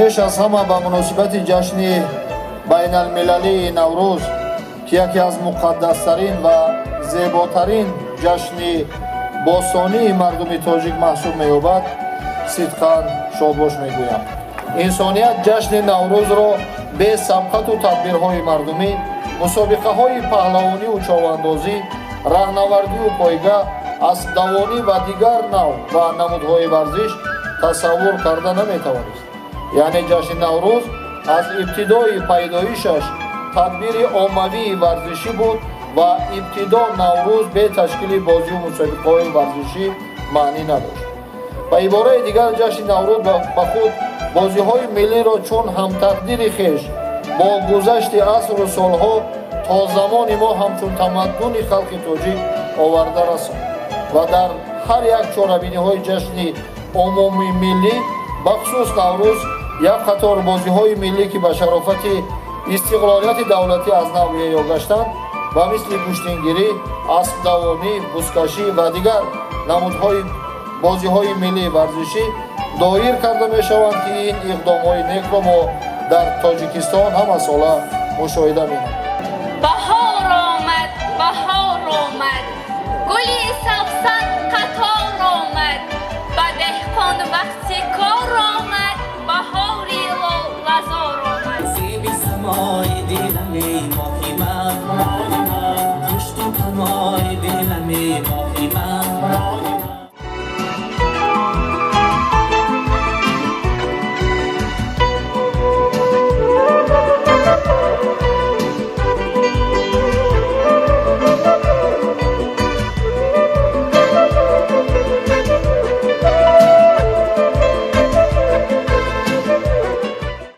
Пеш аз ҳама ба муносибати ҷашни байналмилалии Наврӯз, ки яке аз муқаддастарин ва зеботарин ҷашни бостонии мардуми тоҷик маҳсуб меёбад, сидқан шодбош мегӯям. Инсоният ҷашни Наврӯзро бе сабқату тадбирҳои мардумӣ, мусобиқаҳои паҳлавониву човандозӣ, раҳнавардию пойга, аспдавонӣ ва дигар нав ва намудҳои варзиш тасаввур карда наметавонист. Яъне ҷашни Наврӯз аз ибтидои пайдоишаш тадбири оммавии варзишӣ буд ва ибтидо Наврӯз бе ташкили бозию мусобиқаҳои варзишӣ маънӣ надошт. Ба ибораи дигар, ҷашни Наврӯз ба худ бозиҳои миллиро чун ҳамтақдири хеш бо гузашти асру солҳо то замони мо ҳамчун тамаддуни халқи тоҷик оварда расонд ва дар ҳар як чорабиниҳои ҷашни умумимиллӣ, бахусус Наврӯз, як қатор бозиҳои миллӣ, ки ба шарофати истиқлолияти давлатӣ аз нав эҳё гаштанд ва мисли гӯштингирӣ, аспдавонӣ, бузкашӣ ва дигар намудҳои бозиҳои миллии варзишӣ доир карда мешаванд, ки ин иқдомҳои некро мо дар Тоҷикистон ҳамасола мушоҳида менамоем.